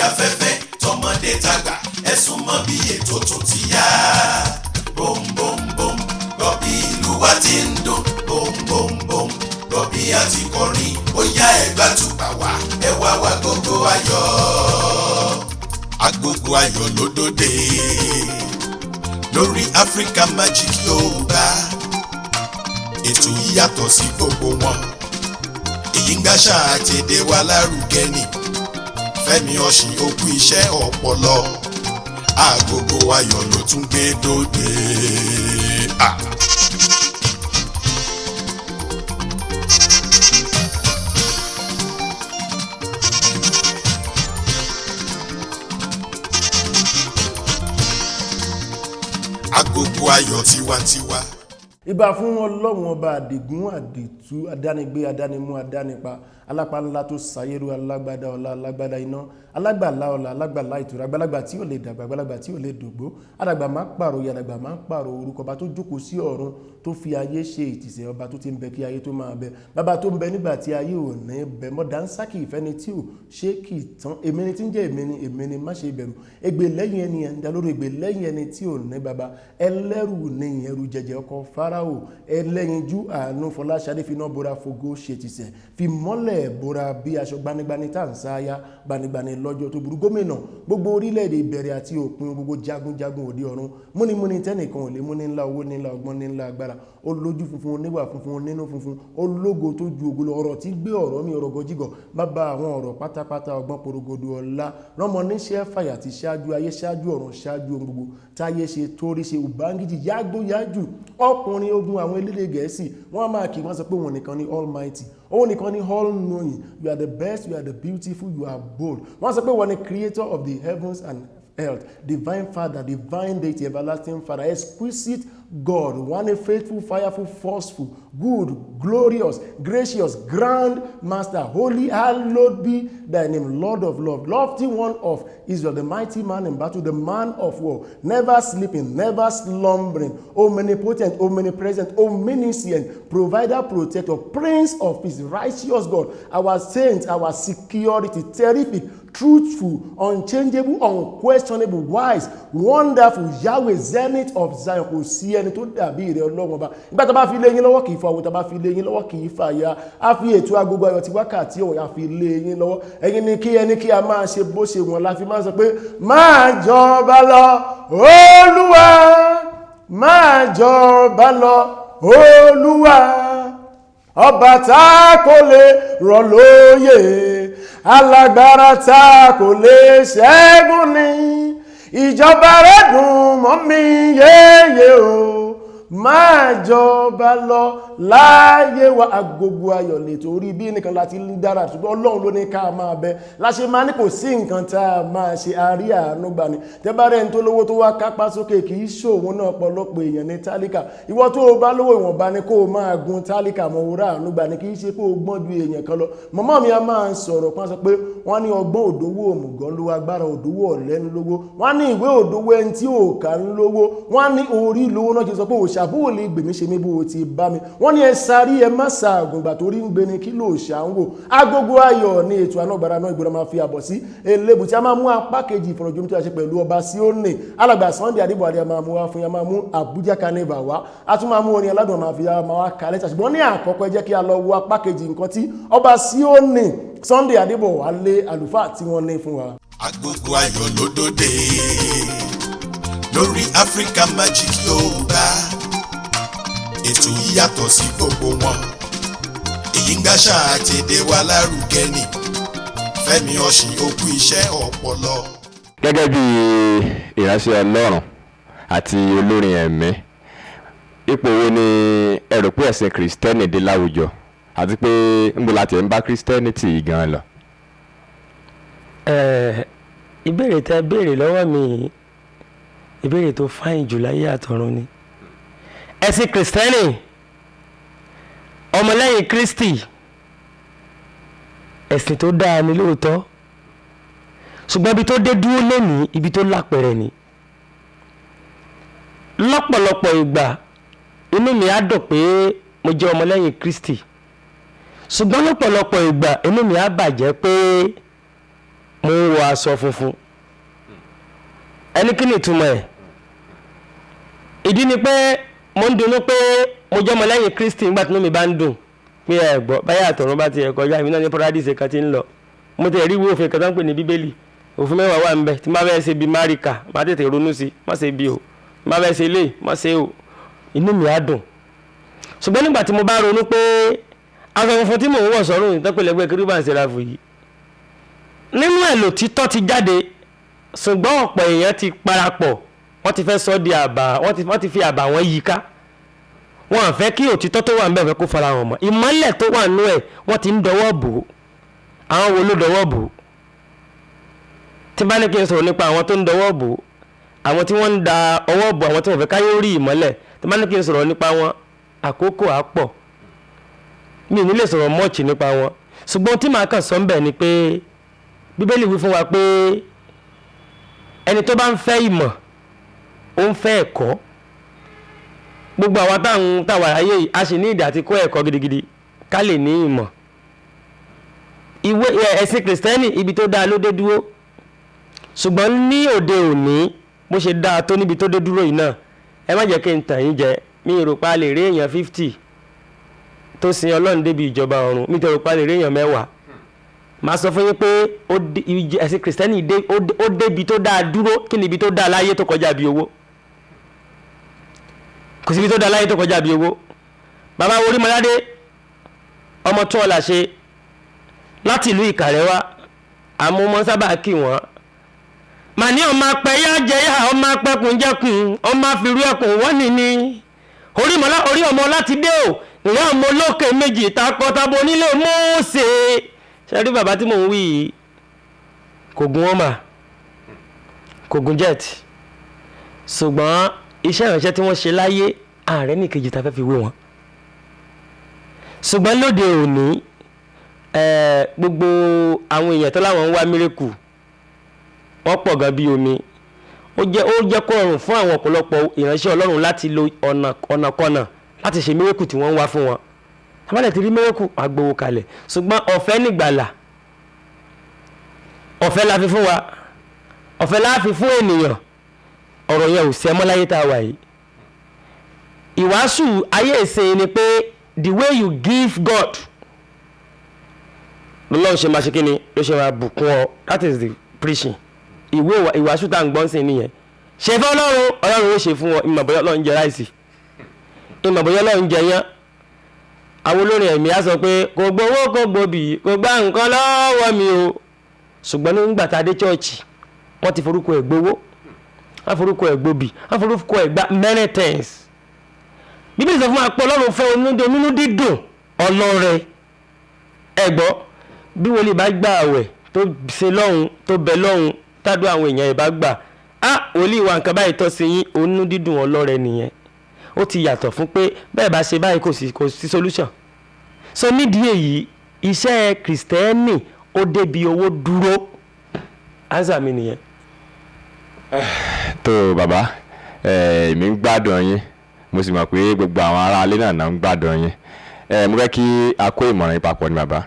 Afẹ́fẹ́ tọmọdé tàgbà, ẹ súnmọ́ bí ètò tún ti yá. Bòm bòm bòm, gbọ́ bí ìlú wa ti ń dún. Bòm bòm bòm, gbọ́ bí a ti kọrin. Ó yá, ẹ gbàtúpà wá, ẹ wá wá gbogbo ayọ̀. Agogo Ayọ̀ ló dòde lórí Africa Magic Yorùbá. Ètò yìí yàtọ̀ sí gbogbo wọn. Èyí ń gbàṣà àtẹ̀dé wa lárugẹ ni. Fẹ́mi Ọ̀sìn òkú iṣẹ́ ọpọlọ. Agogo Ayọ̀ ló tún gbé dòde. Ah. Agogo Ayọ̀ tiwantiwa. Ìbà fún Ọlọ́run Ọba, Àdìgún, Àdìtú, Adánigbé, Adánimu, Adánipa, alápá ńlá tó sayérú, alágbádá ọlá, alágbádá iná, alágbàlá ọlá, alágbàlá ìtura, àgbàlagbà tí ò lè dàgbà, àgbàlagbà tí ò lè dògbó, àdàgbà má pààrọ̀, àdàgbà má pààrọ̀ orúkọ, ọba tó jókòó sí ọ̀run, tó fi ayé ṣe ìtìsẹ̀, ọba tó ti ń bẹ kí ayé tó máa bẹ, bàbá tó ń bẹ nígbà tí ayé ò ní bẹ mọ́, dánsákì ìfẹ́ni tí ò ṣe kì í tán. Èmi ni tí ń jẹ́ èmi ni, èmi ni má ṣe bẹ̀rù. Ègbè lẹ́yìn ẹni ẹ̀ ń da lórí, ègbè lẹ́yìn ẹni tí ò ní baba. Ẹlẹ́rù ní ìyẹn jẹjẹ ọkọ̀ Fáráò, ẹlẹ́yinjú àánú, Fọláṣadé finá bora, fogo ṣètìsẹ̀, fi mọ́lẹ̀ bora bí aṣọ, gbanigbani tá à ń sáyà, gbanigbani lọ́jọ́ tó burú, gómìnà gbogbo orílẹ̀-èdè, ìbẹ̀rẹ̀ àti òpin gbogbo, jagunjagun òde ọ̀run, múnimúni tẹ́nìkan ò lè múni, ńlá owó, ńlá ọgbọ́n, ńlá agbára, olójú funfun, oníwà funfun, onínú funfun, ológo tó ju ògo lọ, ọ̀rọ̀ tí gbé ọ̀rọ̀ mi, ọ̀rọ̀ gọjígọ̀, bàbá àwọn ọ̀rọ̀ pátápátá, ọgbọ́n porogodo, ọ̀la rọmọ níṣẹ́, fàyà ti ṣáájú ayé, ṣáájú ọ̀run, ṣáájú ohun gbogbo táyé ṣe, torí ṣe ubangiji, yágbóyájù, ọkùnrin ogun. Àwọn elédè Gẹ̀ẹ́sì, wọ́n máa kí wọ́n sọ pé òun nìkan ni Almighty, òun nìkan ni all knowing. You are the best, you are the beautiful, you are bold. Wọ́n sọ pé wọ́n ni creator of the heavens and earth, divine Father, divine deity, everlasting Father, exquisite God, one faithful, fireful, forceful, good, glorious, gracious, grand master, holy, hallowed be thy name, Lord of love, lofty one of Israel, the mighty man in battle, the man of war, never sleeping, never slumbering, omnipotent, omnipresent, omniscient, provider, protector, Prince of Peace, righteous God, our saint, our security, terrific, truthful, unchangeable, unquestionable, wise, wonderful, Yahweh, zenith of Zion. Kò sí ẹni tó dàbí rẹ, Ọlọ́run Ọba. Nígbà tó bá fi lé yín lọ́wọ́, kì í fa owó, tó bá fi lé yín lọ́wọ́, kì í fa ya. A fi ètò Agogo Ayọ̀ ti wákàtí ọ̀hún, a fi lé yín lọ́wọ́. Ẹ̀yin ni kí ẹni kí a máa ṣe bó ṣe wọ̀n la fi máa sọ pé, máa jọba lọ, Olúwa, máa jọba lọ, Olúwa, ọba tá kò lè rọ̀ lóyè, alágbára tá kò lè ṣẹ́gun ní. Ìjọba rẹ̀ dùn mọ́ mi yéye o, máa jọba lọ láyé wa. Agogo Ayọ̀ lè torí bí nìkan láti ń dára, ṣùgbọ́n Ọlọ́run ló ní ká máa bẹ láṣẹ máa ní kò sí nǹkan tá a máa ṣe, àrí àánú gbà ní. Tẹ́bárẹ́ ní tó lówó tó wá kápá sókè, kì í ṣòwò náà. Pọ̀lọpọ̀ èèyàn ní tálíkà. Ìwọ tó o bá lówó, ìwọ̀nba ni kó o máa gun tálíkà mọ́. Òwúrọ̀ àánú gbà ní, kì í ṣe kó o gbọ́n ju èèyàn kan lọ. Màmá mi a máa ń sọ̀rọ̀ kan, sọ pé wọ́n ní ọgbọ́n òdòwò òmùgọ̀ ń lówó, agbára òdòwò ọ̀lẹ́ ń lówó, wọ́n ní ìwé òdòwò ẹni tí ò kà ń lówó, wọ́n ní orí lówó náà ṣe sọ pé òṣà bó lè gbèmí ṣe mí bó o ti bá mi. Wọ́n ní ẹ sáré, ẹ má ṣàgùn gbà torí ń gbé ni kí ló ṣà ń wò. Agogo Ayọ̀ ní ètò anágbára náà ìgbóná máa fi àbọ̀ sí elébù tí a máa mú apá kejì ìfọ̀rọ̀jomi tí a ṣe pẹ̀lú ọba Síónì, Alàgbà Sunday Adébọ̀adé. A máa mú wá fún yà, máa mú Abuja Carnival wá, a tún máa mú orin aládùn, máa fi máa wá kalẹ̀. Ṣùgbọ́n ní àkọ́kọ́, ẹ jẹ́ kí a lọ wo apá kejì nǹkan tí ọba Síónì Sunday Adébọ̀wálé, àlùfáà, tí wọ́n ní fún wa. Agogo Ayọ̀ ló dòde lórí Africa Magic Yorùbá. Ètò yìí yàtọ̀ sí gbogbo wọn. Èyí ń gbàṣà àtẹ̀dé wa lárugẹ ni. Fẹ́mi Ọ̀sìn òkú iṣẹ́ ọpọlọ. Gẹ́gẹ́ bí ìránṣẹ́ Ọlọ́run àti olórin ẹ̀mí, ipò wo ni ẹ rò pé ẹ̀sìn Kìrìsìtẹ́nì dé láwùjọ, àti pé ńbo la tiẹ̀ ń bá Kìrìsìtẹ́nìtì yìí gan lọ? Ìbéèrè tẹ́ béèrè lọ́wọ́ mi yìí, ìbéèrè tó fine jù láyé àtọ̀run ni. Ẹ̀sìn Kìrìsìtẹ́nì, ọmọlẹ́yìn Kristi, ẹ̀sìn tó dáa ni lóòótọ́, ṣùgbọ́n ibi tó dé dúró lénìí, ibi tó lápẹ̀rẹ̀ ni. Lọ́pọ̀lọpọ̀ ìgbà, inú mi á dùn pé mo jẹ́ ọmọlẹ́yìn Kristi, ṣùgbọ́n lọ́pọ̀lọpọ̀ ìgbà, inú mi á bàjẹ́ pé Mo ń wọ aṣọ funfun. Ẹni kí ni ìtumọ̀ ẹ̀? Ìdí ni pé mo ń dunnú pé mo jẹ́ ọmọlẹ́yìn Kristi nígbà tí inú mi bá ń dùn pé ẹ gbọ́ báyà àtọ̀run bá ti ẹ̀ kọjá, èmi náà ní paradíṣe kan ti ń lọ. Mo tẹ̀ rí ìwé òfin kan tó ń pè ní Bíbélì, òfin 10 wà ń bẹ. Tí má fẹ́ ṣe bí máríkà, má tètè ronú sí, má ṣe bí o, má fẹ́ ṣe lé, má ṣe o, inú mi á dùn. Ṣùgbọ́n nígbà tí mo bá ronú pé aṣọ funfun tí mò ń wọ̀ sọ́rùn ìtọ́pẹ̀lẹ́gbẹ́ kérúbù and séráfù yìí, nínú ẹ̀ lòtítọ́ ti jáde, ṣùgbọ́n ọ̀pọ̀ èèyàn ti parapọ̀, wọ́n ti fẹ́ sọ di àbà, wọ́n ti fi àbà wọn yí ká. Wọ́n á fẹ́ kí òtítọ́ tó wà níbẹ̀ fẹ́ kó fara hàn mọ́. Ìmọ́lẹ̀ tó wà nínú ẹ̀ wọ́n ti ń dọwọ́ bò ó. Àwọn wo ló dọwọ́ bò ó? Tí bá ní kí n sọ̀rọ̀ nípa àwọn tó ń dọwọ́ bò ó, àwọn tí wọ́n ń da ọwọ́ bò, àwọn tí wọ́n fẹ́ káyé rí ìmọ́lẹ̀, tí bá ní kí n sọ̀rọ̀ nípa wọn, àkókò á pọ̀, mi ò ní lè sọ̀rọ̀ mọ́ọ̀chì nípa wọn. Ṣùgbọ́n tí màá kàn sọ ń bẹ̀ ni pé Bíbélì wí fún wa pé ẹni tó bá ń fẹ́ ìmọ̀, ó ń fẹ́ ẹ̀kọ́. Gbogbo àwa táwọn táwa ayé yìí, a sì ní ìdí àti kọ́ ẹ̀kọ́ gidigidi ká lè ní ìmọ̀. Ìwé ẹ̀sìn Kìrìsìtẹ́nì, ibi tó dáa ló dé dúró, ṣùgbọ́n ní òde òní, bó ṣe dáa tó níbi tó dé dúró yìí náà, ẹ má jẹ́ kí n tàn yín jẹ, mi rò pa lè rí èèyàn 50 tó sin Ọlọ́run débi ìjọba ọ̀run, mi rò pa lè rí èèyàn 10. Màá sọ fún yín pé ẹ̀sìn Kìrìsìtẹ́nì ó débi tó dáa dúró. Kí ni ibi tó dáa láyé tó kọjá bí owó? Kò síbi tó dáa láyé tó kọjá bí owó. Bàbá Orímọládé ọmọ tó ọ̀la ṣe láti ìlú Ìkàrẹ́ wá, àmọ́ mọ́ sábà kí wọ́n. Màní ọmọ apẹ yá jẹ yá, ọmọ apẹkùn jẹkùn, ọmọ àfirú ẹkùn wọ́n ní ní Orímọlá orí ọmọ láti dé o, ìyá ọmọ olókè méjì takọtabo nílé Mósè. Ṣe rí bàbá tí mò ń wí yìí, kò gun ọmọ, kò gun jet, ṣùgbọ́n iṣẹ́ ìránṣẹ́ tí wọ́n ṣe láyé, ààrẹ nìkejì ta fẹ́ fi wé wọn. Ṣùgbọ́n lóde òní, gbogbo àwọn èèyàn tó láwọn ń wá mírèkù, wọ́n pọ̀ gan bí omi. Ó jẹ́ kó rọrùn fún àwọn ọ̀pọ̀lọpọ̀ ìránṣẹ́ Ọlọ́run láti lo ọ̀nàkọnà láti ṣe mírèkù tí wọ́n ń wá fún wọn. Tábàlẹ̀ ti rí mírèkù, wàá gbowó kalẹ̀. Ṣùgbọ́n ọ̀fẹ́ nígbàlà, ọ̀fẹ́ la fi fún wa, ọ̀fẹ́ la fi fún ènìyàn. Ọ̀rọ̀ yẹn ò sẹ́mọ́ láyé tá a wà yìí. Ìwàásù ayé ìsìn ni pé the way you give God, lọ́lọ́run ṣe máa ṣe kíni, ló ṣe máa bùkún ọ. That is the preaching. Ìwé ìwàásù tá à ń gbọ́n sí nìyẹn. Ṣe fún Ọlọ́run, Ọlọ́run ó ṣe fún ọ. Ìmọ̀ bóyá Ọlọ́run jẹ ráìsì, ìmọ̀ bóyá Ọlọ́run jẹ yán. Àwọn olórin ẹ̀mí á sọ pé kò gbowó, kò gbòbì, kò gbá nǹkan lọ́wọ́ mi o. Ṣùgbọ́n nígbà tá a dé chọ́ọ̀chì, wọ́n ti forúkọ ẹ̀ gbowó, wọ́n forúkọ ẹ̀ gbòbì, wọ́n forúkọ ẹ̀ gbá many things. Bíbélì sọ fún wa pé Ọlọ́run fẹ́ onínú dídùn ọlọ́rẹ. Ẹ gbọ́, bí wòlíì bá gbà àwẹ̀ tó ṣe lọ́hùn, tó bẹ lọ́hùn, tádùn àwọn èèyàn ẹ̀ bá gbà á, wòlíì wa nǹkan báyìí tọ́ sí yín, onínú dídùn ọlọ́rẹ nìyẹn. Ó ti yàtọ̀ fún pé bẹ́ẹ̀ bá ṣe báyìí, kò sí solution. So nídìí èyí, iṣẹ́ Kìrìsìtẹ́nì ó débi owó dúró. Answer mi nìyẹn. Tó bàbá, èmi ń gbádùn yín, mo sì mọ̀ pé gbogbo àwọn aráalé náà ń gbádùn yín. Mo fẹ́ kí a kó ìmọ̀ràn yín papọ̀ ní bàbá.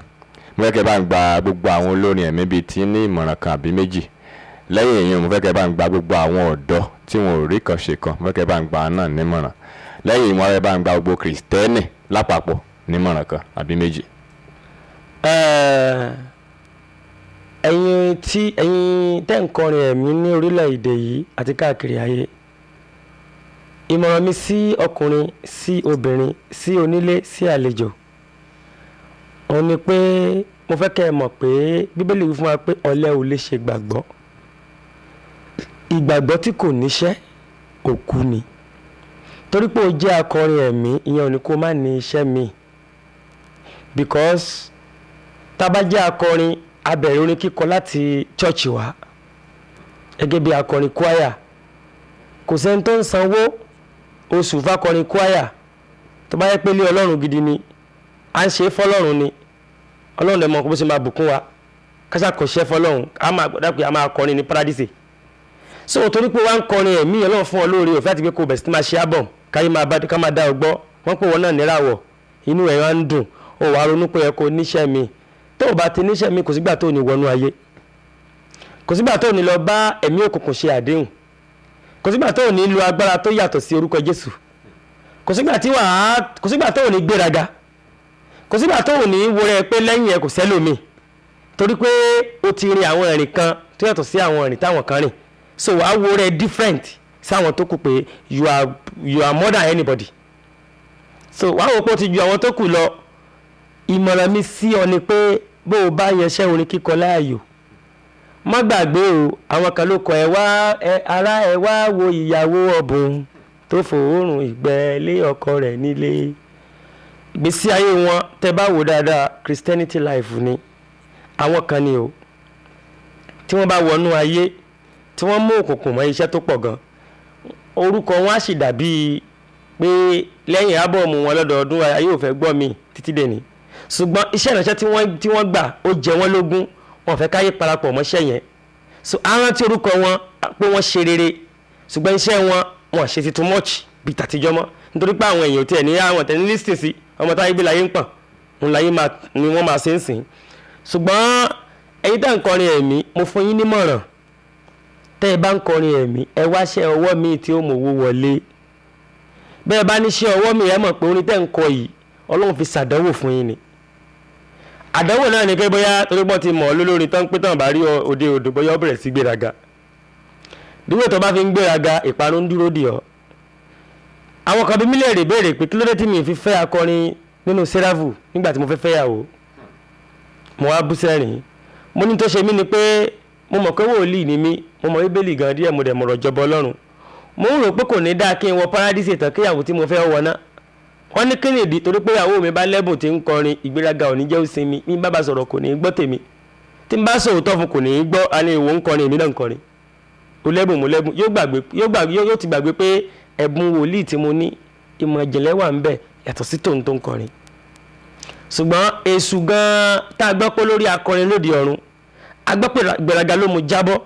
Mo fẹ́ kẹ́ bá ń gba gbogbo àwọn olórin ẹ̀mí bíi tí ní ìmọ̀ràn kan àbí méjì. Lẹ́yìn èyí, mo fẹ́ kẹ́ bá ń gba gbogbo àwọn ọ̀dọ́ tí wọn ò rí kan ṣe kan, mo fẹ́ kẹ́ bá ń gba náà nímọ̀ràn. Lẹ́yìn, mo fẹ́ bá ń gba gbogbo Kìrìsìtẹ́nì lápapọ̀ nímọ̀ràn kan àbí méjì. Ẹ̀yin tí ẹ̀yin tẹ́ ń kọrin ẹ̀mí ní orílẹ̀-èdè yìí àti káàkiri ayé, ìmọ̀ràn mi sí ọkùnrin, sí obìnrin, sí onílé, sí àlejò, òun ni pé mo fẹ́ kẹ́ ẹ mọ̀ pé Bíbélì wí fún wa pé ọ̀lẹ ò lè ṣe gbàgbọ́. Ìgbàgbọ́ tí kò níṣẹ́, òkú ni. Torí pé o jẹ́ akọrin ẹ̀mí, ìyẹn ò ní kó má ní iṣẹ́ mi, because tá a bá jẹ́ akọrin, a bẹ̀rẹ̀ orin kíkọ láti church wa gẹ́gẹ́ bí akọrin choir. Kò sẹ́ni tó ń sanwó oṣù fákọrin choir. Tó bá yẹ pé ilé Ọlọ́run gidi ni à ń ṣe é fọlọ́run ni, Ọlọ́run lè mọ bó ṣe máa bùkún wa kásá kò ṣe fọlọ́run. A máa gbọ́dọ̀ pé a máa kọrin ní paradise. So torí pé wá ń kọrin ẹ̀mí, Ọlọ́run fún ọ lóore òfin àti pé kò bẹ̀rẹ̀ sí máa ṣe album, káyé máa bá ká máa dá ọ gbọ́, wọ́n pè wọ́n náà níràwọ̀, inú ẹ̀ wá ń dùn, ó wàá ronú pé ẹ kò níṣẹ́ mi. Tó o bá ti níṣẹ́ mi, kò sígbà tó o ní wọnú ayé. Kò sígbà tó ò ní lọ bá ẹ̀mí òkùnkùn ṣe àdéhùn. Kò sígbà tó ò ní lo agbára tó yàtọ̀ sí orúkọ Jésù. Kò sígbà tí wàá, kò sígbà tó ò ní gbéraga. Kò sígbà tó ò ní wọrẹ pé lẹ́yìn ẹ kò sẹ́lòmíì, torí pé o ti rin àwọn ìrìn kan tó yàtọ̀ sí àwọn ìrìn táwọn kan rìn. So wàá wo rẹ different sáwọn tó kù pé you are more than anybody. So wàá wò pé o ti ju àwọn tó kù lọ. Ìmọ̀ràn mi sí ọ ni pé bó o bá yanṣẹ́ orin kíkọ láàyò, má gbàgbé o, àwọn kan ló kọ ẹ wá ẹ ará ẹ wá wo ìyàwó ọ̀bùn tó fòórùn ìgbẹ́ lé ọkọ rẹ̀ nílé. Ìgbésí ayé wọn, tẹ́ bá wò dáadáa, Christianity life ni. Àwọn kan ni o tí wọ́n bá wọnú ayé, tí wọ́n mú òkùnkùn mọ́ iṣẹ́ tó pọ̀ gan, orúkọ wọn á sì dàbí pé lẹ́yìn album wọn lọ́dọọdún, ayé ò fẹ́ gbọ́ mi títí dèní. Ṣùgbọ́n iṣẹ́ ìránṣẹ́ tí wọ́n gbà, ó jẹ wọ́n lógún. Wọn fẹ́ káyé parapọ̀ mọ́ṣẹ́ yẹn. So á rántí orúkọ wọn pé wọ́n ṣe rere, ṣùgbọ́n iṣẹ́ wọn, wọn ṣe ti too much bíi tàtijọ́ mọ́, nítorí pé àwọn èèyàn tiẹ̀ ní àwọn tẹ̀ ní lísìn sí ọmọ táyé gbé láyé ń pọ̀n ń láyé máa ni wọ́n máa ṣe ń sìn. Ṣùgbọ́n ẹ̀yin tá ń kọrin ẹ̀mí, mo fún yín nímọ̀ràn: tẹ́ ẹ bá ń kọrin ẹ̀mí, ẹ wáṣẹ́ ọwọ́ mi tí ó mọ̀wó wọlé. Bẹ́ẹ̀ bá níṣẹ́ ọwọ́ mi, ẹ mọ̀ pé orin tẹ́ ń kọ yìí, Ọlọ́run fi ṣàdánwò fún yín ni. Àdánwò náà ni pé bóyá torí pọ́n ti mọ̀ ọ́ lólórin tán, pé tán bá rí òde odò, bóyá ó bẹ̀rẹ̀ sí gbéraga. Díwò tó bá fi ń gbéraga, ìparun ń dúró dì ọ́. Àwọn kan bí mílíọ̀nù béèrè pé kí ló dé tí mi fi fẹ́ akọrin nínú sẹ́ráfù nígbà tí mo fẹ́ fẹ́yàwó. Mo wá bú sẹ́rìn. Mo ní tó ṣe mí ni pé mo mọ̀ pé wòlíì ni mí, mo mọ̀ Bíbélì gan díẹ̀, mo dẹ̀ mọ̀rọ̀ jọba Ọlọ́run. Mo ń rò pé kò ní dáa kí n wọ paradíṣe tán kéyàwó tí mo fẹ́ wọ náà. Wọ́n ní kí nìdí? Torí pé ìyàwó mi bá lẹ́bùn tí ń kọrin, ìgbéraga ò ní jẹ́ ó sinmi. Mi bá sọ̀rọ̀, kò ní í gbọ́ tèmi. Tí n bá sòótọ́ fún, kò ní í gbọ́. A ní ìwò ń kọrin, èmi náà ń kọrin, ó lẹ́bùn, mo lẹ́bùn. Yóò gbàgbé, yóò gbàgbé, yóò ti gbàgbé pé ẹ̀bùn wòlíì tí mo ní, ìmọ̀ ìjìnlẹ̀ wà ń bẹ̀ yàtọ̀ sí tòun tó ń kọrin. Ṣùgbọ́n èṣù gan-an tá a gbọ́ pé lórí akọrin lóde ọ̀run, a gbọ́ pé gbéraga ló mú jábọ́.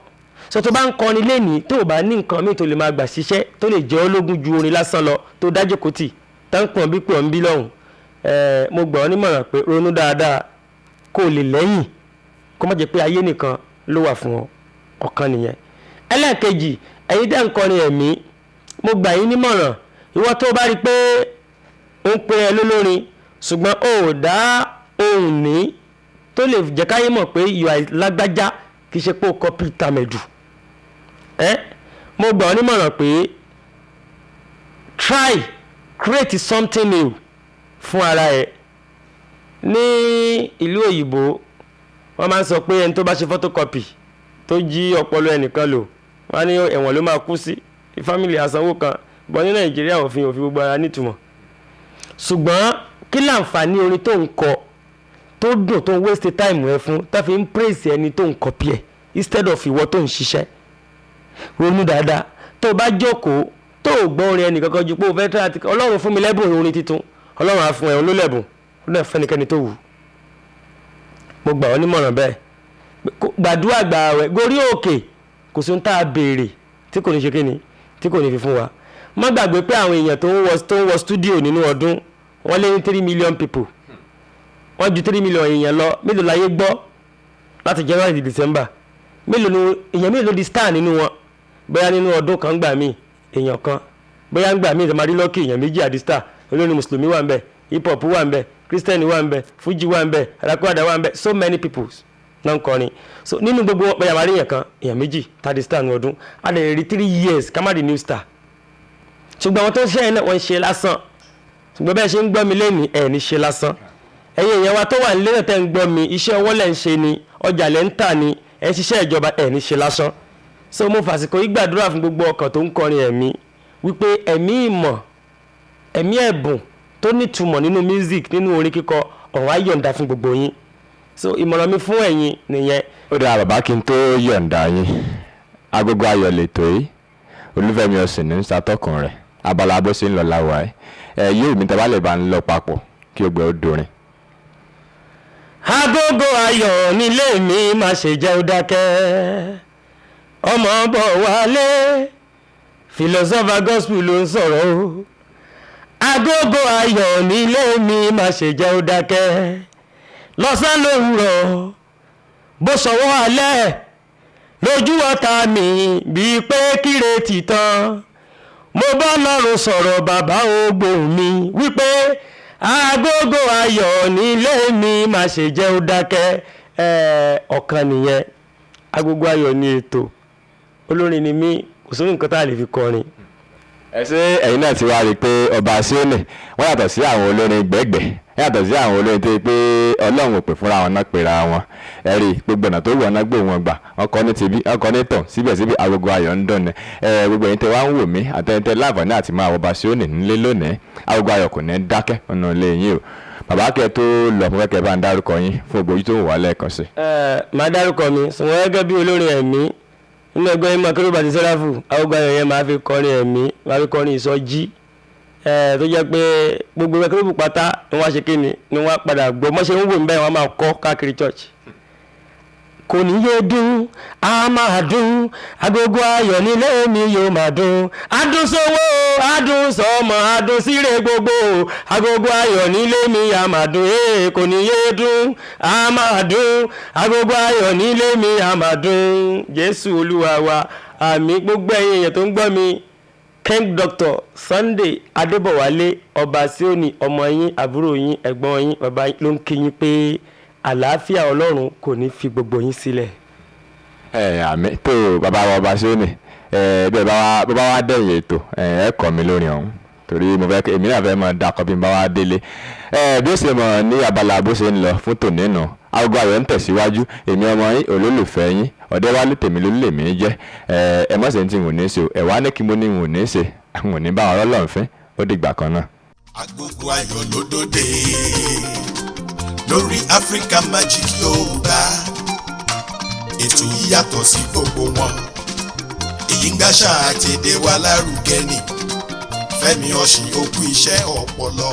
Sọ tó bá ń kọrin lénìí, tó o bá ní nǹkan míì tó lè máa gbà ṣiṣẹ́ tó lè jẹ́ ológun ju orin lásán lọ, tó dájú kò tì tá ń pọ̀n bí pọ̀n bí lọ́hùn, mo gbà ọ́ nímọ̀ràn pé ronú dáadáa kó o lè lẹ́yìn, kó má jẹ́ pé ayé nìkan ló wà fún ọ. Ọ̀kan nìyẹn. Ẹlẹ́ẹ̀kejì, ẹ̀yin tẹ́ ń kọrin ẹ̀mí, mo gbà yín nímọ̀ràn: ìwọ tó bá rí i pé ó ń pe ẹ lólórin, ṣùgbọ́n o ò dá ohùn ní tó lè jẹ́ káyé mọ̀ pé ìwà lágbájá, kì í ṣe pé o copy tàmẹ̀dù ẹ́, mo gbà ọ́ nímọ̀ràn pé try create something new fún ara ẹ. Ní ìlú òyìnbó, wọ́n máa ń sọ pé ẹni tó bá ṣe photocopy, tó jí ọpọlọ ẹnìkan lò, wọ́n á ní ẹ̀wọ̀n ló máa kú sí, family àsanwó kan bọ́. Ní Nàìjíríà, òfin gbogbo ara nítumọ̀. Ṣùgbọ́n kí láǹfààní orin tó ń kọ tó dùn, tó ń waste time ẹ fún, tá fi ń praise ẹni tó ń copy ẹ instead of ìwọ tó ń ṣiṣẹ́? Ronú dáadáa. Tó o bá jókòó, tó o gbọ́ orin ẹnì kankan ju pé o fẹ́ try àti Ọlọ́run fún mi lẹ́bùn orin tuntun, Ọlọ́run á fún ẹ olólẹ́bùn, ó lè fẹ́nikẹ́ni tó wù. Mo gbà ọ́ nímọ̀ràn bẹ́ẹ̀. Gbàdúrà, gbà àwẹ̀, gorí òkè. Kò sí ohun tá a béèrè tí kò ní ṣe kíni, tí kò ní fi fún wa. Má gbàgbé pé àwọn èèyàn tó ń wọ studio nínú ọdún, wọ́n lé ní 3 million people. Wọ́n ju 3 million èèyàn lọ. Mélòó láyé gbọ́ láti January di December? Mélòó ni èèyàn, mélòó di star nínú wọn? Bóyá nínú ọdún kan gbà míì, èèyàn kan, bóyá ń gbà míì ìtàmàdí lọ́kì, èèyàn méjì àdí star. Olórin mùsùlùmí wà ń bẹ̀, hip hop wà ń bẹ̀, Christian wà ń bẹ̀, fuji wà ń bẹ̀, arakwada wà ń bẹ̀. So many people náà ń kọrin. So nínú gbogbo wọn, bóyá máa rí èèyàn kan, èèyàn méjì tàdí star ní ọdún. A lè rí 3 years ká má di new star. Ṣùgbọ́n àwọn tó ń ṣe ẹ̀ náà, wọ́n ń ṣe lásán. Ṣùgbọ́n bẹ́ẹ̀ ṣe ń gbọ́ mi lẹ́nìí, ẹ̀ ní ṣe lásán. Ẹ̀yin èèyàn wa tó wà nílé náà tẹ́ ń gbọ́ mi, iṣẹ́ ọwọ́ lẹ̀ ń ṣe ni, ọjà lẹ̀ ń tà ni, ẹ̀ ń ṣiṣẹ́ ìjọba, ẹ̀ ní ṣe lásán. So mo fàsìkò yìí gbàdúrà fún gbogbo ọkàn tó ń kọrin ẹ̀mí wípé ẹ̀mí ìmọ̀, ẹ̀mí ẹ̀bùn tó nítumọ̀ nínú music, nínú orin kíkọ, ọ̀run á yọ̀ǹda fún gbogbo yín. So ìmọ̀ràn mi fún ẹ̀yin nìyẹn. Ó dáa bàbá, kí n tó yọ̀ǹda yín, Agogo Ayọ̀ lètò yìí, Olúfẹ́mi Ọ̀sìn ní sàtọ́kùn rẹ̀. Abala bó ṣe ń lọ láwa ẹ ẹ yóò mi tẹ́ bá lè bá ń lọ papọ̀ kí o gbẹ ó dorin. Agogo ayọ̀ nílé mi, má ṣe jẹ́ ó dákẹ́. Ọmọ bọ̀ wálé, philosopher gospel ló ń sọ̀rọ̀ o. Agogo ayọ̀ nílé mi, má ṣe jẹ́ ó dákẹ́. Lọ́sàn lówùrọ̀, bó ṣọwọ́ alẹ́. Bójú ọ̀tá mi bíi pé kíre ti tán, mo bá lọ́rùn sọ̀rọ̀, bàbá ògbó mi wípé agogo ayọ̀ nílé mi má ṣe jẹ́ ó dákẹ́. Ọ̀kan nìyẹn, agogo ayọ̀ ni ètò. Olórin ni mí, kò sórí nǹkan tá a lè fi kọrin. Ẹ ṣé. Ẹ̀yin náà ti wá rí i pé ọba Síónì wọ́n yàtọ̀ sí àwọn olórin gbẹ̀gbẹ̀, yàtọ̀ sí àwọn olórin tó yẹ pé Ọlọ́run ò pè fúnra wọn náà pera wọn. Ẹ rí i, gbogbo ọ̀nà tó wù ọ́nà gbé wọn gbà, wọn kọ́ ní tibí, wọn kọ́ ní tàn, síbẹ̀síbẹ̀ agogo ayọ̀ ń dùn ni. Ẹ gbogbo ẹ̀yin tẹ́ wá ń wò mí àtẹ̀yìntẹ́ láǹfààní àti máa wọba Síónì nílé lónìí, agogo ayọ̀ kò ní dákẹ́ ọ̀nà ilé yín o. Bàbá, kẹ́ tó lọ, mo fẹ́ kẹ́ bá ń dárúkọ yín fún gbogbo ojú tó ń wà lẹ́ẹ̀kan sí. Ẹ máa dárúkọ mi sọ̀rọ̀ gẹ́gẹ́ bí olórin ẹ̀mí nínú ẹgbẹ́ mímọ́ Kérúbù àti Séráfù. Agogo ayọ̀ yẹn máa fi kọrin ẹ̀mí, máa fi kọrin ìsọjí ẹ tó jẹ́ pé gbogbo ẹgbẹ́ Kérúbù pátá ni wọ́n á ṣe kíni ni wọ́n á padà gbọ́ mọ́ṣẹ́ ń wò ń bẹ́ẹ̀, wọ́n á máa kọ́ káàkiri church. Kò ní yé dún, a máa dún, agogo ayọ̀ nílé mi yóò máa dún, adùn sówó, adùn sọmọ, adùn síre gbogbo, agogo ayọ̀ nílé mi a máa dún. Ee, kò ní yé dún, a máa dún, agogo ayọ̀ nílé mi a máa dún. Jésù Olúwa wa, àmín. Gbogbo ẹ̀yin èèyàn tó ń gbọ́ mi, King Doctor Sunday Adébọ̀wálé Ọba Síónì, ọmọ yín, àbúrò yín, ẹ̀gbọ́n yín, bàbá yín ló ń kí yín pé àlàáfíà Ọlọ́run kò ní fi gbogbo yín sílẹ̀. Ẹ àmín tó, bàbá wa ọba Síónì. Ẹ bẹ́ẹ̀ bá wa, bó bá wa dẹ̀yìn ètò, ẹ kọ́ mi lórí ọ̀hún torí mo fẹ́ èmi náà fẹ́ mọ dakọ̀ bí n bá wa délé. Ẹ bí ó ṣe mọ̀ ní abala bó ṣe ń lọ fún tòní nù, aago ayọ̀ ń tẹ̀síwájú. Èmi ọmọ yín, olólùfẹ́ yín, Ọ̀dẹ́wálé tèmi ló lè mí jẹ́. Ẹ ẹ mọ̀ sí ti wùn ní ṣe o, ẹ wá ní kí mo ní wùn ní ṣe wùn ní bá ọ̀rọ̀ lọ́nfín. Ó dìgbà kan náà. Agogo ayọ̀ ló dòde lórí Africa Magic Yorùbá. Ètò yìí yàtọ̀ sí gbogbo wọn. Èyí ń gbàṣà àtẹ̀dé wa lárugẹ ni. Fẹ́mi Ọ̀sìn, òkú iṣẹ́ ọpọlọ.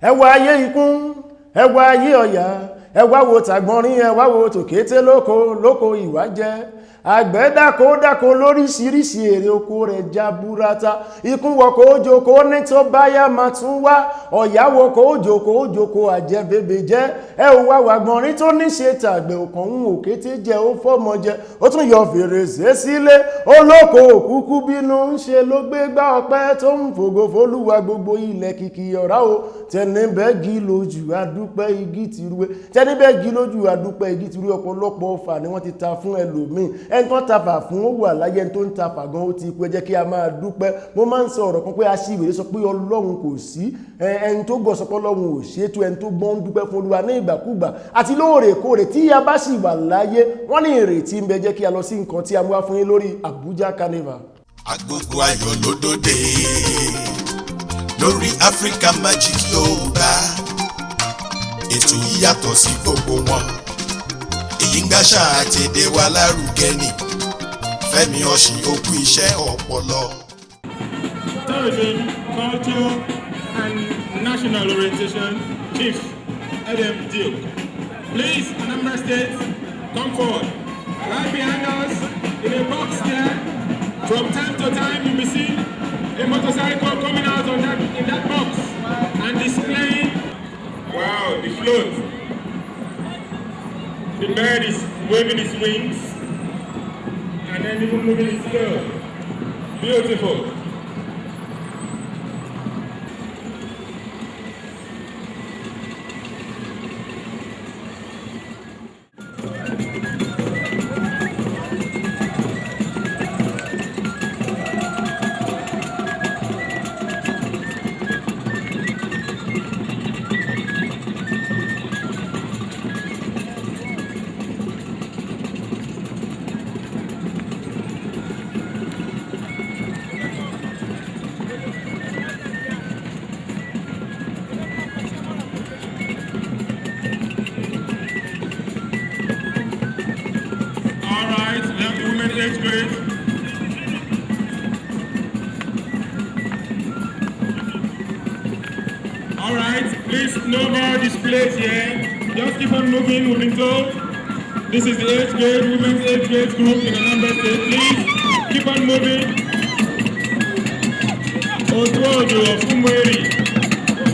Ẹ wá ayé ikún, ẹ wá ayé ọ̀yà, ẹ wá wo tàgbọ́nrín, ẹ wá wo tòkété lóko lóko ìwà jẹ́. Àgbẹ̀ dáko dáko lóríṣiríṣi, èrè oko rẹ̀ jaburata. Ikún wọkọ̀ òjòkó ní tó báyà máa tún wá. Ọ̀yà wọkọ̀ òjòkó òjòkó àjẹbèbè jẹ́. Ẹ ò wá wàgbọ́nrín tó níṣe tàgbẹ̀ òkàn ń òkété jẹ, ó fọ́mọ jẹ, ó tún yọ fèrèsé sílé olóko òkúkú bínú ń ṣe ló gbé gbá ọpẹ́ tó ń fògo fólúwa. Gbogbo ilẹ̀ kìkì ọ̀rá o. Tẹnibẹ́gì lójú adúpẹ́ igi tìrúwé, tẹnibẹ́gì lójú adúpẹ́ igi tìrúwé. Ọ̀pọ̀lọpọ̀ ọfà ni wọ́n ti ta fún ẹlòmíì. Ẹni tó ń tafà fún ó wà láyé, ẹni tó ń tafà gan ó ti kú. Ẹ jẹ́ kí a máa dúpẹ́. Mo máa ń sọ ọ̀rọ̀ kan pé aṣiwèrè sọ pé Ọlọ́run kò sí, ẹni tó gọ̀ sọ pé Ọlọ́run ò ṣètò, ẹni tó gbọ́n ń dúpẹ́ fún Olúwa ní ìgbàkúgbà àti lóòrèkóòrè tí a bá sì wà láyé. Wọ́n ní ìrètí ń bẹ. Jẹ́ kí a lọ sí nǹkan tí a mú wá fún yín lórí Abuja Carnival. Agogo ayọ̀ ló dòde lórí Africa Magic Yorùbá. Ètò yìí yàtọ̀ sí gbogbo wọn. Èyí ń gbàṣà àtẹ̀dé wa lárugẹ ni. Fẹ́mi Ọ̀sìn, òkú iṣẹ́ ọpọlọ. Tourism, Culture and National Orientation, Chief Adam Duke. Please, Anambra State, come forward. Right behind us, in a box there, from time to time you will see a motorcycle coming out in that box and displaying, wow, the float. The bird is waving its wings and then even moving its tail. Beautiful. All right, we have the women age grade. All right, please, no more displays here. Just keep on moving, we've been told. This is the age grade, women's age grade group in Anambra State. Please, keep on moving. Otuodo of Umueri,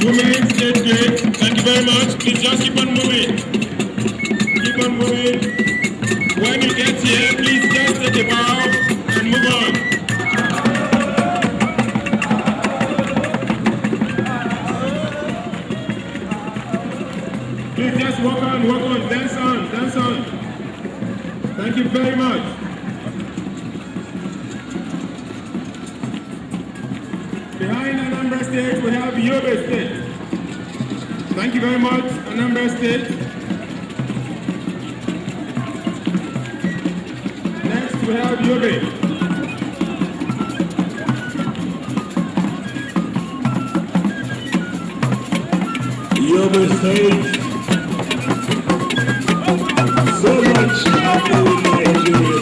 women's age grade. Thank you very much. Please just keep on moving. Keep on moving. When you get here, please just take Thank you very much. Behind Anambra State, we have Yobe State. Thank you very much, Anambra State. Next, we have Yobe. Yobe State. So much happening in Nigeria.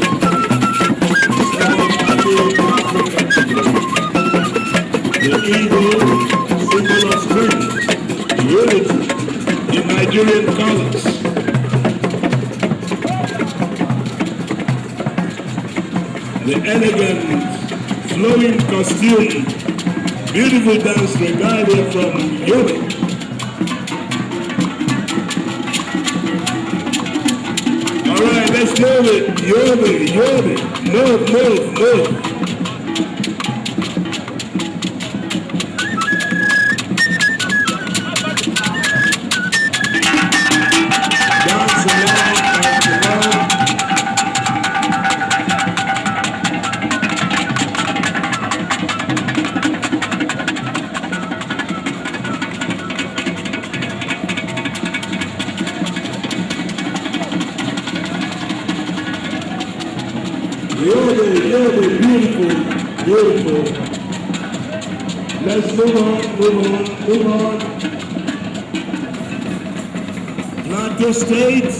So much happening in Africa today. The eagle, symbol of strength, unity, the Nigerian colors. The elegant, flowing costume, beautiful dance regalia from Yobe. All right, let's move it. Yobe, Yobe. Move, move, move. Dance along, dance along. Yobe, Yobe, beautiful, beautiful. Let's move on, move on, move on. Plateau State,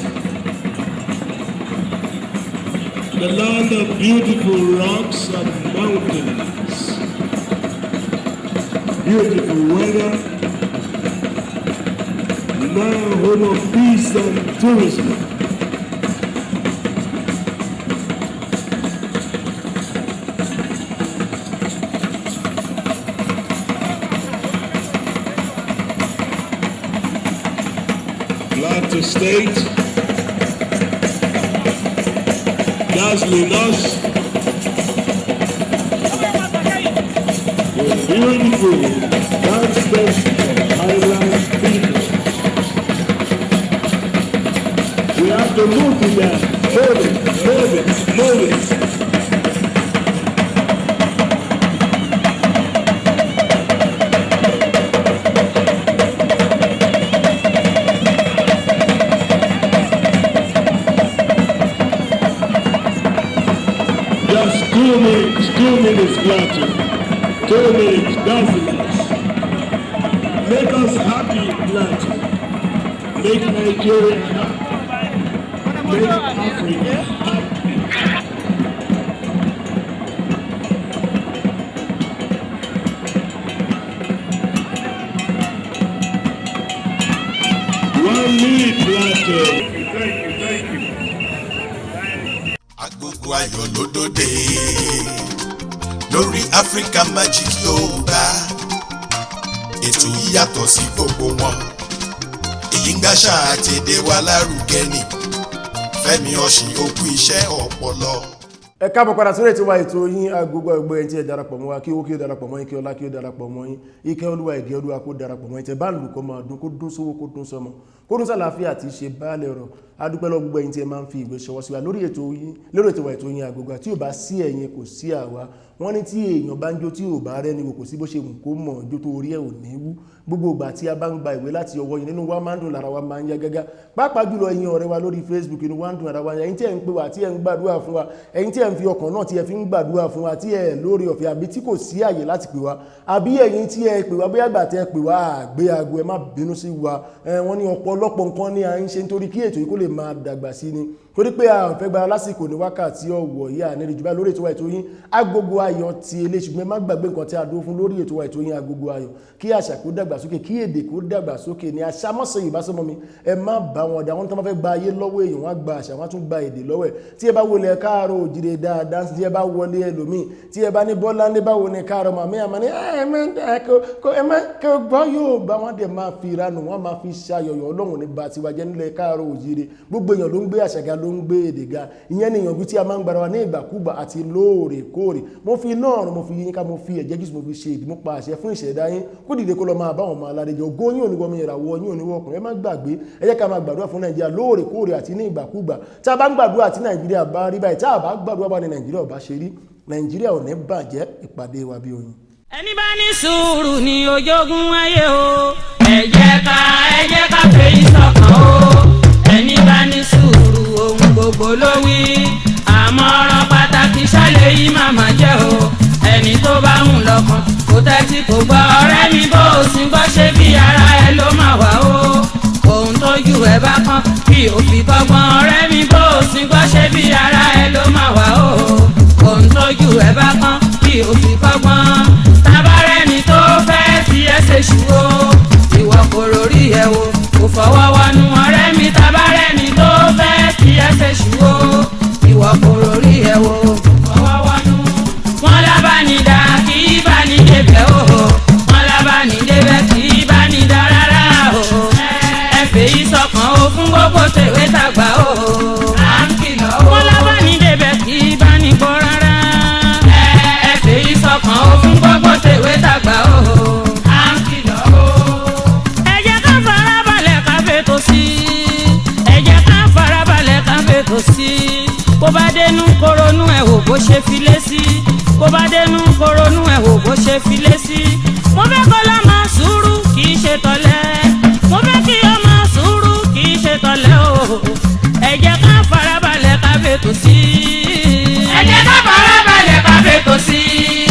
the land of beautiful rocks and mountains, beautiful weather, now home of peace and tourism. Plateau State, dazzling us with beautiful dance steps of Highland people. We have to move to them. Move it, move it, move it. Just 2 minutes, 2 minutes, Plateau. 2 minutes, dazzle us. Make us happy, Plateau. Make Nigeria happy. Make Africa happy. 1 minute, Plateau. Thank you, thank you. Agogo ayọ̀ ló dòde lórí Africa Magic Yorùbá. Ètò yìí yàtọ̀ sí gbogbo wọn. Èyí ń gbàṣà àti èdè wa lárugẹ ni. Fẹ́mi Ọ̀ṣìn òkú iṣẹ́ ọpọlọ. Ẹ káàbọ̀ padà sórí ètò wa, ètò yín, Agogo ẹgbẹ́. Ẹni tí ẹ darapọ̀ mọ́ wa, kí owó kí ó darapọ̀ mọ́ yín, kí ọlá kí ó darapọ̀ mọ́ yín, ìkẹ́ Olúwa, ìgẹ́ Olúwa kó darapọ̀ mọ́ yín. Tẹ bá ń lù kó máa dún, kó dún sówó, kó dún sọmọ, kó dún sàlàáfíà àti ṣe baálẹ̀ ọ̀rọ̀. Adúpẹ́ lọ́wọ́ gbogbo ẹ̀yin tí ẹ máa ń fi ìwé ṣọwọ́ sí wa lórí ètò yín, lórí ètò wa, ètò yín, Agogo. Tí ò bá sí ẹ̀yin, kò sí àwa. Wọ́n ní tí èèyàn bá ń jó tí ò bá rẹ́ni wò, kò sí bó ṣe wù kó mọ̀ jó tó, orí ẹ̀ ò ní wú. Gbogbo ìgbà tí a bá ń gba ìwé láti ọwọ́ yín, nínú wa máa ń dùn, lára wa máa ń yá gágá, pàápàá jùlọ ẹ̀yin ọ̀rẹ́ wa lórí Facebook. Inú wa ń dùn, ara wa ń yá. Ẹ̀yin tí ẹ̀ ń pè wá, tí ẹ̀ ń gbàdúrà fún wa, ẹ̀yin tí ẹ̀ ń fi ọkàn náà tí ẹ fi ń gbàdúrà fún wa, tí ẹ̀ lórí ọ̀fẹ́ àbí tí kò sí àyè láti pè wá, àbí ẹ̀yin tí ẹ pè wá, bóyá gbà tẹ́ pè wá àgbé aago, ẹ má bínú sí wa. Wọ́n ní ọ̀pọ̀lọpọ̀ nǹkan ní à ń ṣe nítorí kí ètò yìí kó lè máa dàgbà sí ni, torí pé a ò fẹ́ gba lásìkò ní wákàtí ọ̀wọ̀ yìí. Àníri jù bá lórí ètò wa, ètò yín, Agogo Ayọ̀ ti ilé. Ṣùgbọ́n ẹ má gbàgbé nǹkan tí a dúró fún lórí ètò wa, ètò yín, Agogo Ayọ̀: kí àṣà kó dàgbà sókè, kí èdè kó dàgbà sókè ní àṣà mọ́sẹ̀ Yorùbá sọmọ mi. Ẹ má bá wọn dá wọn tó máa fẹ́ gba ayé lọ́wọ́ èèyàn, wọn á gba àṣà, wọn á tún gba èdè lọ́wọ́ ẹ̀. Tí ẹ bá wọlé káàárọ̀ òjìrè dáadáa, tí ẹ bá wọlé ẹlòmíì, tí ẹ bá ní bọ́lá ní báwo ni káàárọ̀ màmí, àmà ní ẹ má ẹ má kó gbọ́ yóò bá wọn dẹ̀ máa fi ìranù, wọn máa fi ṣayọyọ. Ọlọ́run ní bá tiwa jẹ́ nílẹ̀ káàárọ̀ òjìrè. Gbogbo èèyàn ló ń gbé àṣà ga ló ló ń gbé èdè ga. Ìyẹn ni ìyànjú tí a máa ń gbára wa ní ìgbàkúgbà àti lóòrèkóòrè. Mo fi iná ọ̀run, mo fi yín ká, mo fi ẹ̀jẹ̀ Jésù, mo fi ṣe ìdí, mo pa àṣẹ fún ìṣẹ̀dá yín kó dìde kó lọ máa bá wọn máa aládé jẹ. Ògo yín oníwọ̀n, ìràwọ̀ yín oníwọ̀ ọkùnrin. Ẹ má gbàgbé, ẹ jẹ́ ká máa gbàdúrà fún Nàìjíríà lóòrèkóòrè àti ní ìgbàkúgbà. Tá a bá ń gbàdúrà tí Nàìjíríà bá rí báyìí, tá a bá gbàdúrà bá ní Nàìjíríà ò bá ṣe rí, Nàìjíríà ò ní bàjẹ́. Ìpàdé wa bí oyin. Ẹni bá ní sùúrù ní ojoogun ayé o. Ẹ jẹ́ ká, ẹ jẹ́ ká fèyí sọ́kàn o. Ẹni bá ní sùúrù, ohun gbogbo ló wí. Àmọ́ ọ̀rọ̀ pàtàkì ṣálẹ̀ yìí màmá jẹ́ o. Ẹni tó bá ń lọ́kàn kò tẹ́tí kò gbọ́, ọ̀rẹ́ mi, bó o sì gbọ́, ṣe bí ara ẹ ló máa wà o. Ohun tójú ẹ bá kán kí o fi kọ́gbọ́n, ọ̀rẹ́ mi, bó o sì gbọ́, ṣe bí ara ẹ ló máa wà o. Ohun tójú ẹ bá kán kí o fi kọ́gbọ́n. Tabarẹ́ni tó fẹ́ fi ẹ́ ṣe ṣù o, ìwọ kò rórí ẹ wo, kò fọwọ́ wọnú, ọ̀rẹ́ mi. Tabarẹ́ni tó fẹ́ fi ẹ́ ṣe ṣù o, ìwọ kò rórí ẹ wo, kò fọwọ́ wọnú. Wọn lábánidá kì í bá ní débẹ̀ o, wọn lábánidébẹ̀ kì í bá ní dá rárá o. Ẹ fèyí sọkàn o, fún gbogbo tèwé tàgbà o. À ń kìlọ̀ o. Wọn lábánidébẹ̀ kì í bá ní gbọ́ rárá. Ẹ fèyí sọkàn o, fún gbogbo tèwé tàgbà o. À ń kìlọ̀ o. Ẹ jẹ́ ká farabalẹ̀ ká fètò sí i. Ẹ jẹ́ ká farabalẹ̀ ká fètò sí i. Bó bá dénú koronú ẹ̀ wò bó ṣe fi lé sí. Bó bá dénú koronú ẹ̀ wò bó ṣe fi lé sí. Mo fẹ́ kó lọ́ máa sùúrù, kì í ṣe tọ̀lẹ́. Mo fẹ́ kí ọ máa sùúrù, kì í ṣe tọ̀lẹ́ o. Ẹ jẹ́ ká farabalẹ̀ ká fètò sí i. Ẹ jẹ́ ká farabalẹ̀ ká fètò sí i.